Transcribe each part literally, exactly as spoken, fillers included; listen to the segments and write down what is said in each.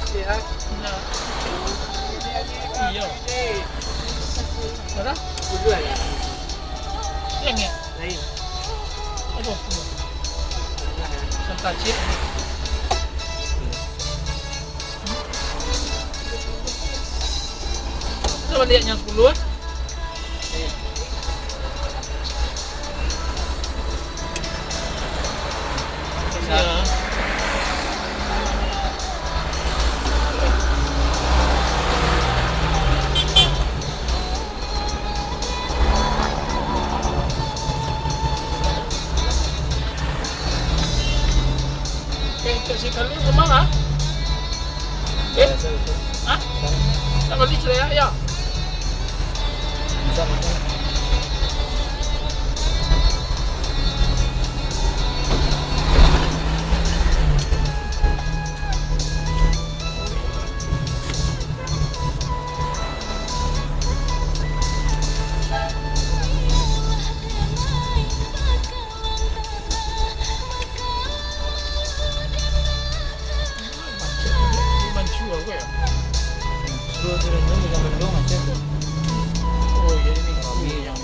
Sehat. Nah. Iya. Ada? Yang ya? Lain. Apa? Santacit. Coba lihat yang sepuluh, eh. Iya. Eh, cek si Khalil kemana? Eh? Hah? Tak balik cerai ya? Mancua ko ya? Mancua tu dah tahu, macam bendung macam tu. Oh, jadi ni kami yang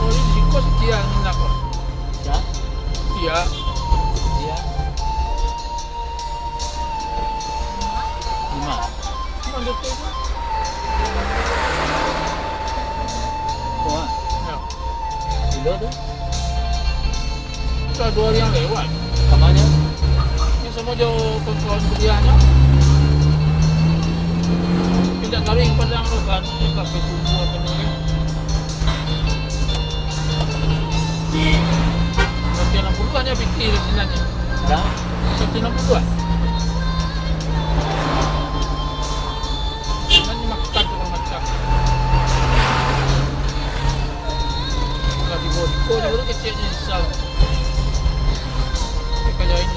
Oh, ini siko setia ni nak, Pak? Ya. Iya. Iya. Lima. Lima detik tu. Kuat. Ya. Gila tu. Sudah dua hari yang lewat. Kamarnya? Ini semua jo kawan-kawan kuliahnyo. Pindah garing Padang tu kan, di kafe tujuh apa ni kan. Satu enam puluh hanya pikir di sini. Berapa? Satu enam puluh ah. Nanti makan tu kalau macam. Kalau di Bogor ni baru kecilnya insya Allah. Tapi kalau ini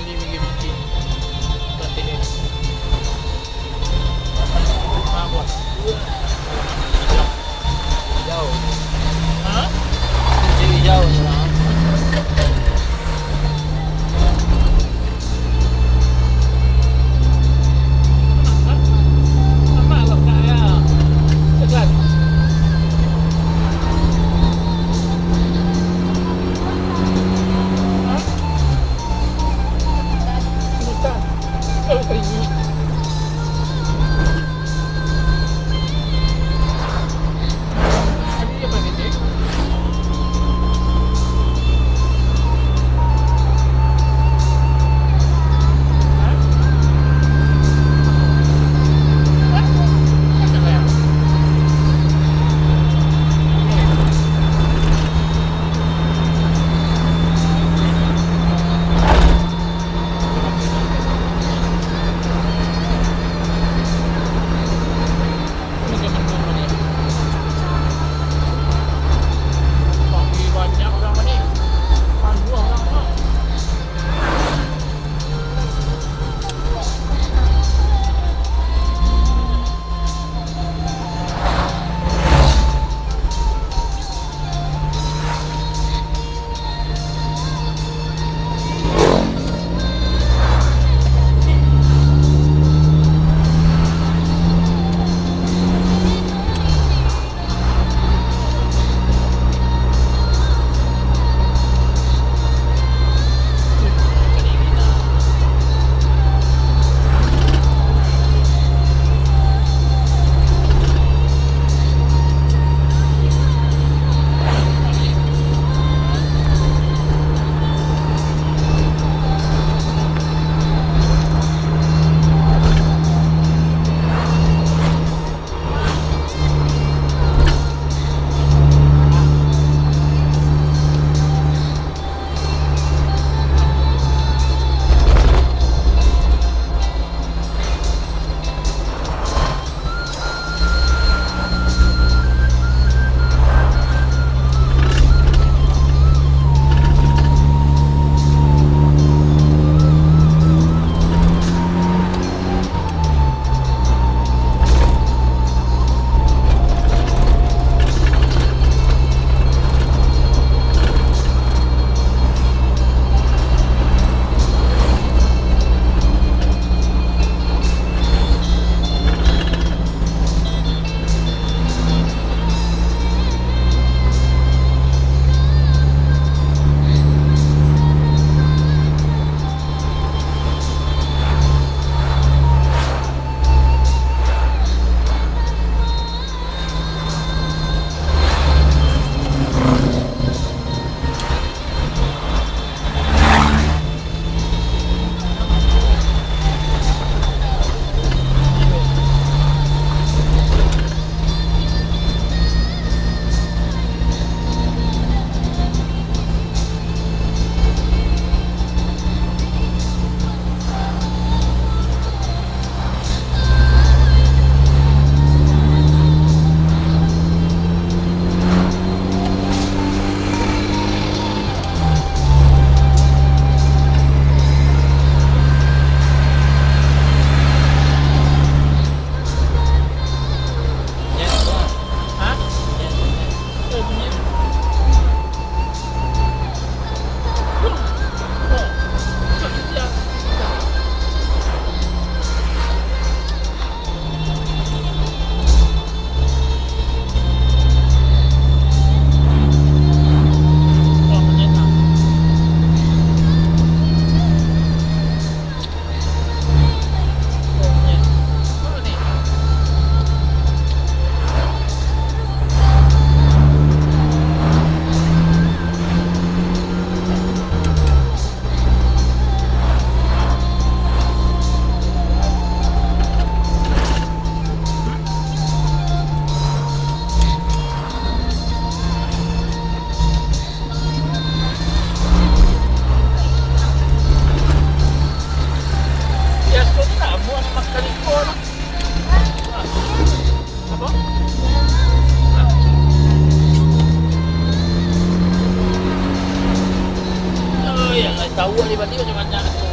Tahu di Bali macam-macam tu.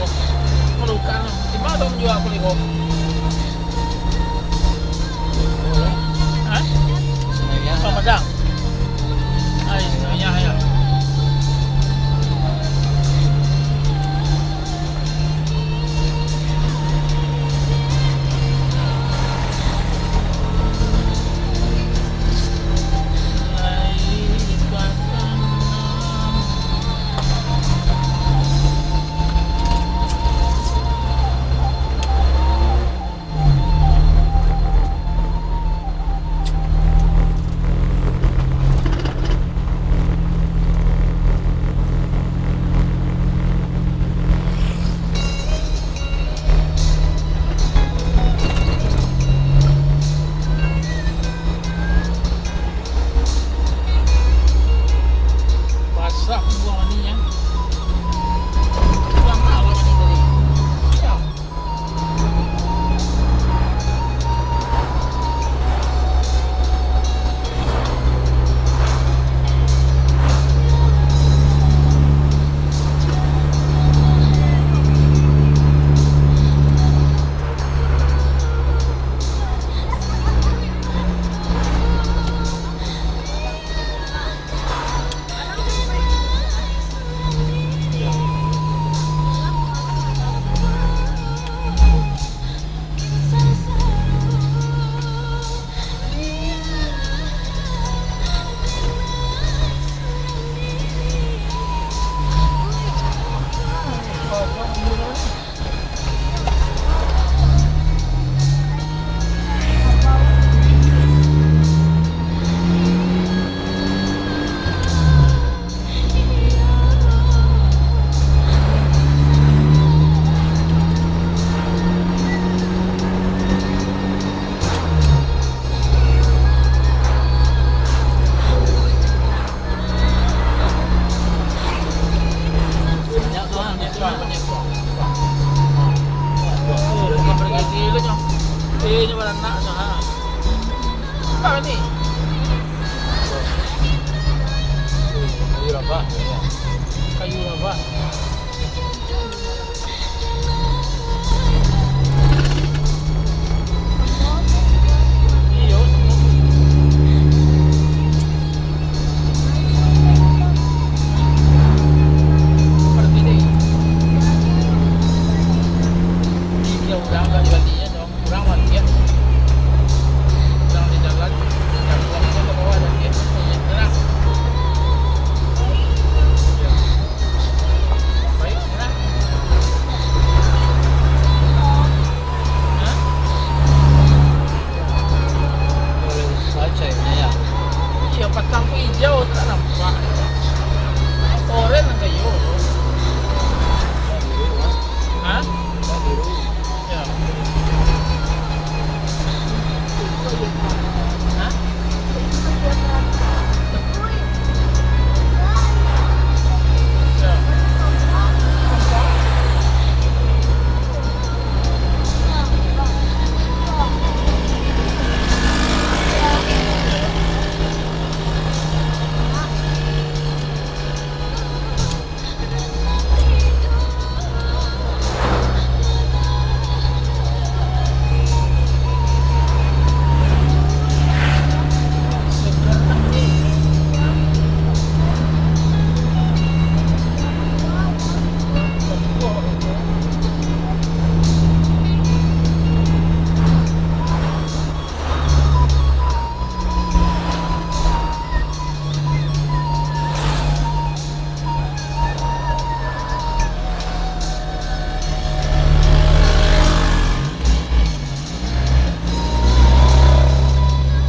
Menukar. Di mana tu menjual kulit kau? Hah? Semayang. Padang. Ai, semayang ya. Basah buah ni, ya. Lama lo ni tadi. Ya. Kayu rabah. Kayu rabah. Urang mati, ya. Urang di jalan, yang buang itu ke bawah dan dia, ya, tenang. Ya. Baik, tenang. Hah? Baca ya, ya. Iya, patang tu hijau, tak nampak. Oren nan kayo. Hah? Ya. Hah? Ya.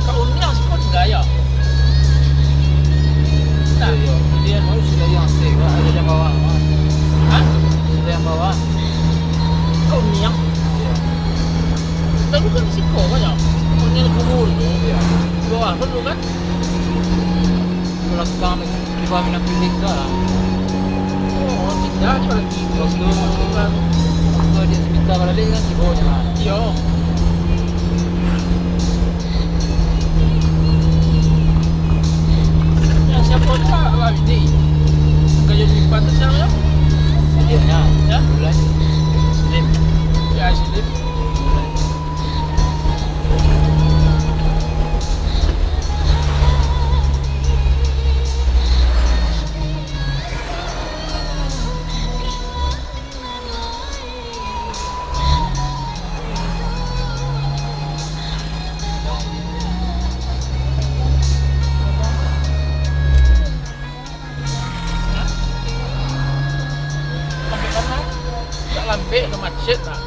Ka Uniang siko tingga yo. Nah. Iyo, iyo. Jadi, anu, sudah yang atas, Pak, ada yang bawah, Pak. Hah? Sudah yang bawah. Ka Uniang? Iyo. Lalu kan di siko, kan, yo? Uniang kubur tu. Iyo. Di bawah tu dulu, kan? Belakang lagi, di bawah Minang Kulik tu lah. Oh, tingga je lagi. Lepas tu, lepas tu dia sebentar balik kan, tiba je lah. Iyo. Yang siapa tu lah, lah, Widi. Kayu lipat tu siapa, yo? Iya, ya. Ya? Bulan. Lim. Ya, si Lim. Lambek bana. Tak lambek, ka macet lah.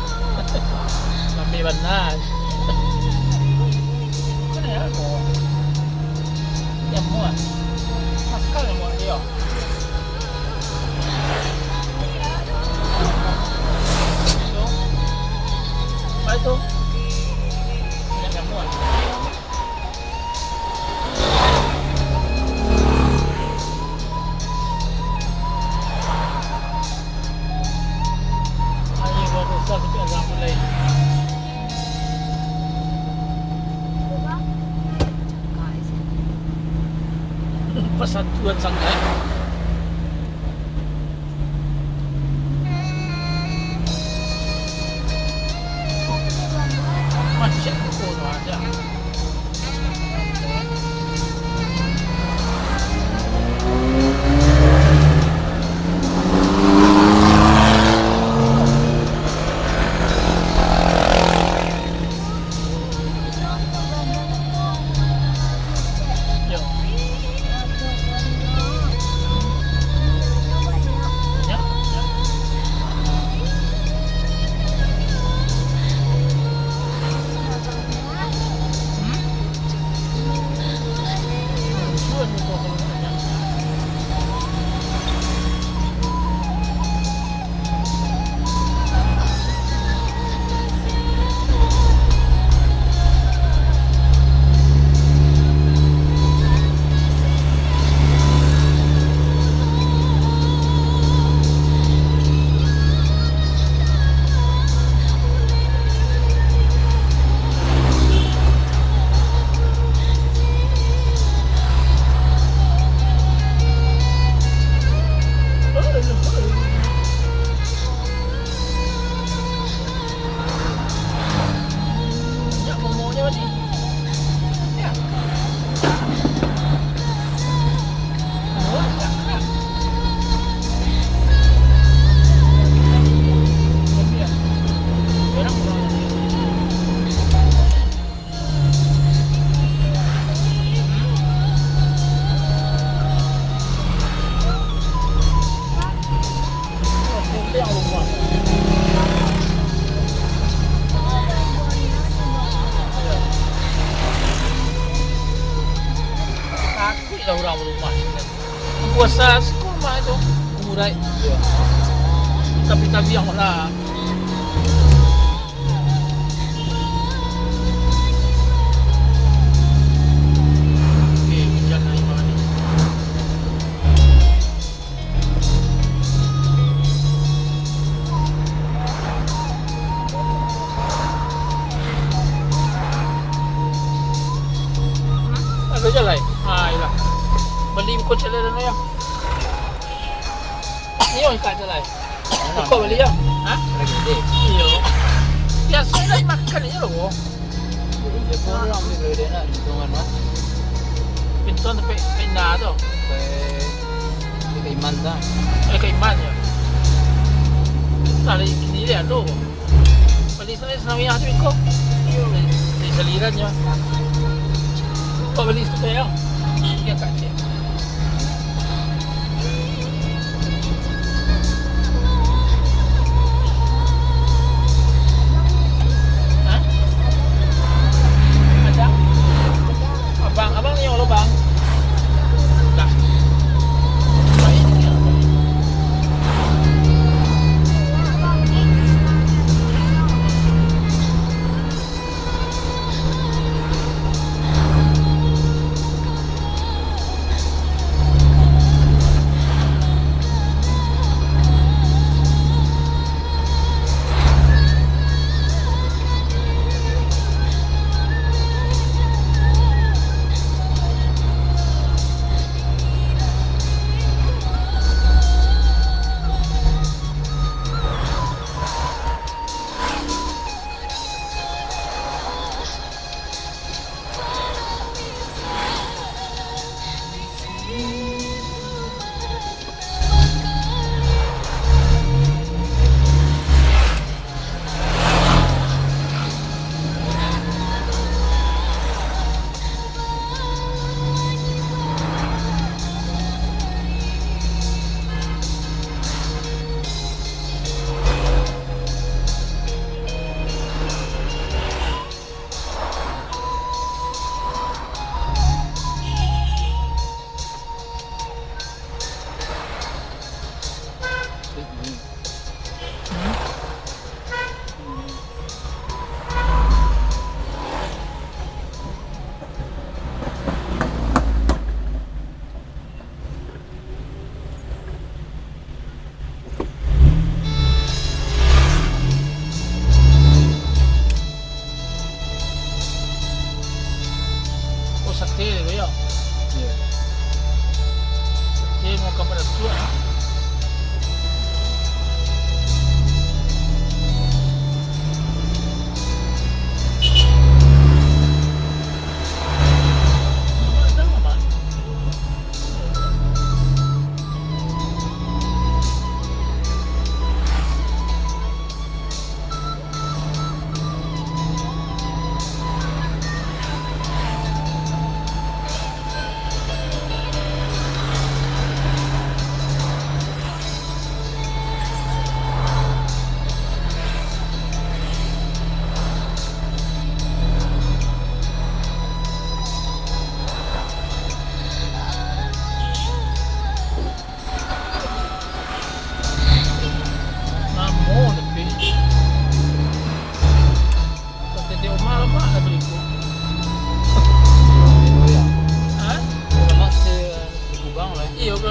Lambek bana. Mana ya, kok? Nyamuk ah. Makan nyamuk dia. Tu. Apa tu? Banyak nyamuk ah. Ayo, baru sah sampai azan mulai. Pasatuan sangat. Macet ko tu aja. Takuik lah urang rumah. Puasa siko rumah tu. Kurai. Tapi tabiang lah. Oke, hujan dari mana ni? Ada jalan? Ah, iyalah. Bali buko jalan dulu ya. Iyo, ikat jalan. Buko bali ya? Ha? Lagi gede. Iyo. Biaso lah makan je lo. Jadi, dia pun orang ambil gede nak, hitungan, Mas. Pintu sampai, sampai indah tu. Sampai, sampai ke Iman tu. Eh, ke Iman ya. Tadi kini dia tu. Bali sana Senawiah tu iko. Iyo, bali saliran je. Kok bali situ ya? Dia kat dia. Ha? Ada? Abang, abang ni, Allah, bang. Dah. Baik ni, abang.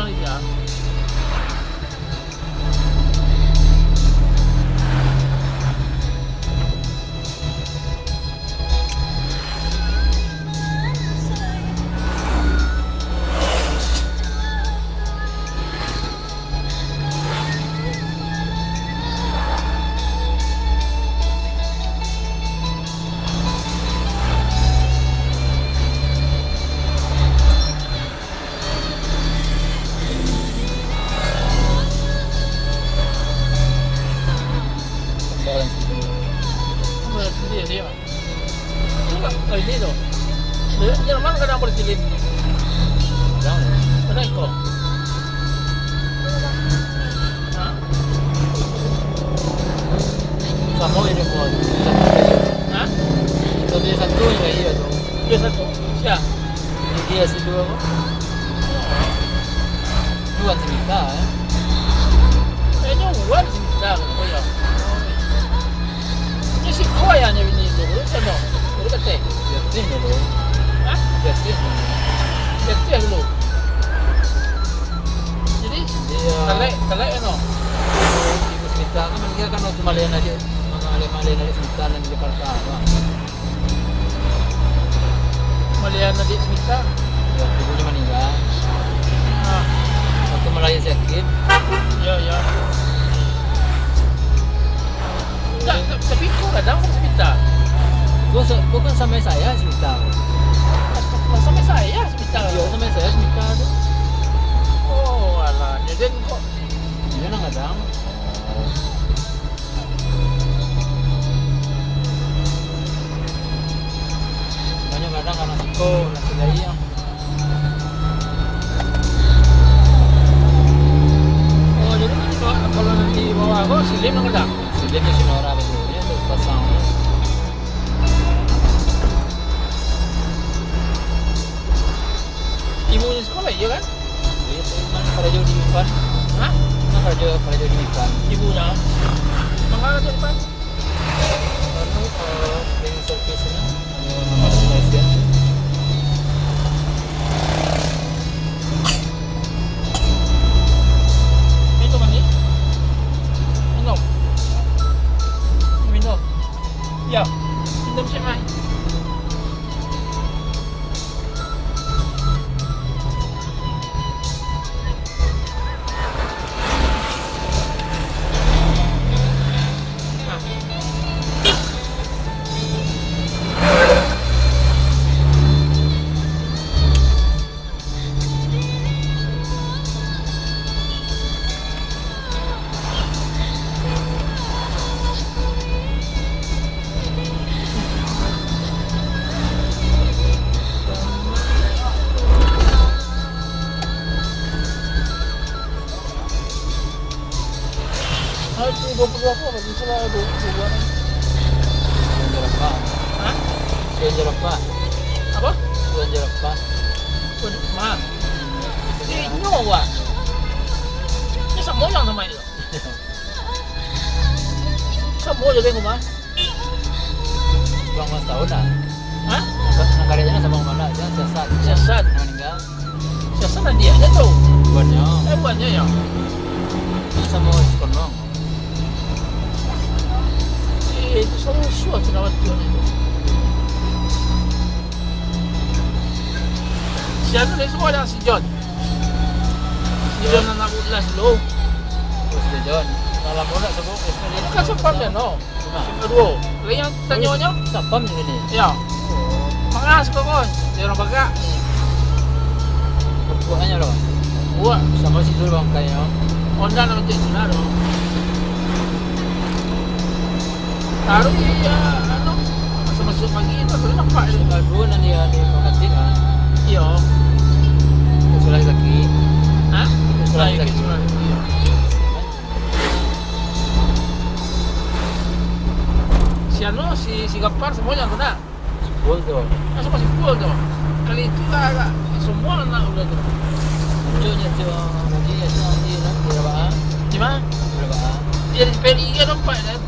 Iya. Apa yang sedih dia? Enggak, oh, ini tu. Dia, dia mana kadang boleh silin? Kadang. Kadang kau. Hah? Sama ini pun. Hah? Itu dia satu yang iya tu. Dia satu. Siapa? Ini dia si dua kok. Luan si Mita, eh. Kayaknya Luan si Mita, oh ya. Ini si Kua yang nyo ini tu, lu sana. Lu kata. Yakin dulu. Hah? Yakin dulu. Yakin dulu. Jadi, iya. Kelek, kelek no. Ibu si Mita kan meninggal kan waktu malian adik, malian adik si Mita nan di Jakarta, Bang. Malian adik Mita. Ya, ibunya meninggal. Ah. Waktu melahirkan sakit. Ya, ya. Tak, ta-, tapi kau kadang pun Mita. Kau sa-, kau kan sama saya Mita. Sama saya Mita. Ya, sama saya Mita tu. Oh, alah. Jadi kau. Iya, nang kadang. Banyak kadang anak siko, anak siko. Oh, jadi kalau, kalau di bawah ko, si Lim nang kadang? Si Lim di Sinora tu, dia tu pasang. Ibunya sekolah, iya kan? Iya, tu mana karajo di Mipan? Hah? Mana karajo, karajo di Mipan? Ibunya? Mangga karajo di Mipan? Anu, eh, cleaning service ni, anu, nama Malaysia. Minum, Ani? Minum. Minum. Ya. Minum, Cik Mai. Hari dua puluh dua apa, bagi salah dua puluh dua ni. Bulan Jerapah. Hah? Bulan Jerapah. Apa? Bulan Jerapah. Bulan, mah. Eh, inyo, wah. Ini samo yang sama itu. Samo je tengok, mah. Kurang setahun lah. Hah? Nang ka-, nang karajanya sama kemana aja, siasat. Siasat. Nang meninggal. Siasat lah dia aja tu. Buatnya. Eh, buatnya ya. Ini sama si Konong. Eh, itu selalu suah tu lawat tu. Si anu ni semua ada si John. Si John anak Ulas dulu. Oh, si John. Malam pun nak sebut, dia kan sepam dia, no. Nah. Cuma duo. Lain yang tanyo nyo? Sapam je ni. Ya. Mangas kau kon. Dia orang bagak. Buahnya lo. Buah. Sama si Zul bangkai nyo. Honda nak cek Zul lah tu. Taruh iya, anu, masa masuk pagi tu, taruh nampak je. Baru nanti ada pangkatik ah. Iyo. Terus lagi lagi. Hah? Terus lagi lagi. Iyo. Si anu, si, si Gapar, semuanya tu nak? Sepul tu. Ah, sama sepul tu. Kali itu lah, lah. Semua nak udah tu. Munculnya tu, ah, lagi, ya, tu, nanti lah, di Rabaa. Di mana? Di Rabaa. Dia di P R I kan nampak kan?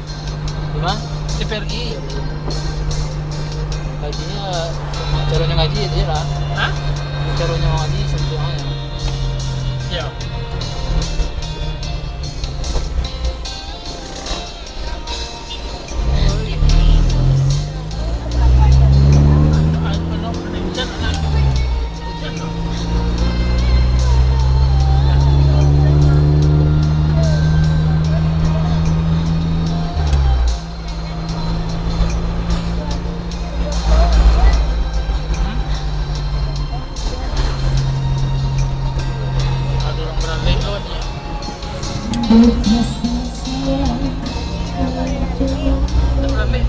Di mana? Di P R I. Hajinya, calonnya ngaji dia lah. Hah? Calonnya ngaji, satu orang ya. Yo. Ada orang beralih lawan dia. Beralih.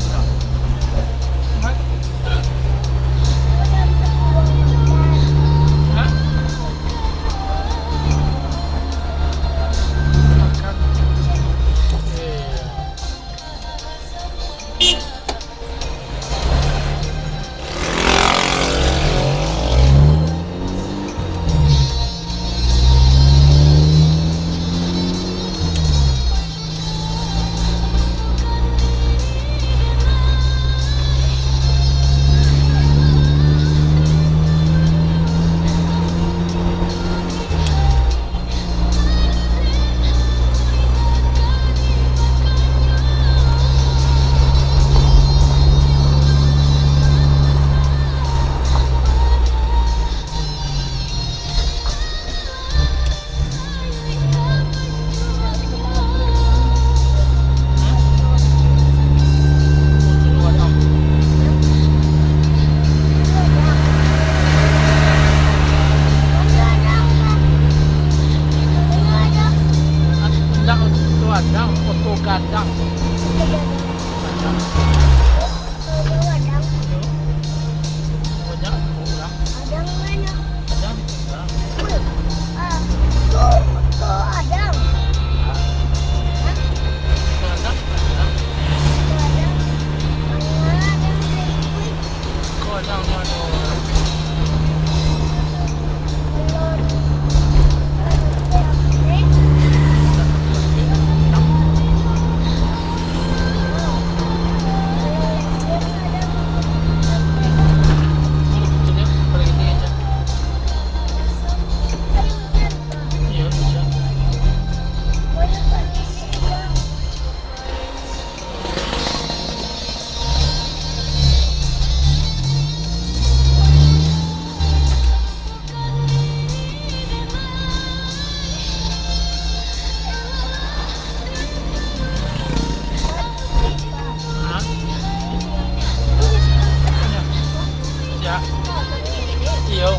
Hah? Makan. Eh. Gadang, oto gadang. Gadang. Banyak orang. Gadang banyak. Gadang di tengah. Ah, tu, tu gadang. Hah? Gadang, gadang. Gadang. Gadang. Hah? Ya. Iyo.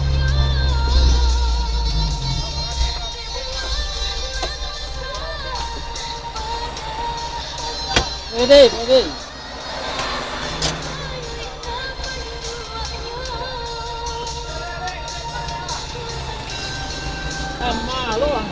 Pede, pede. Sama lo, ah.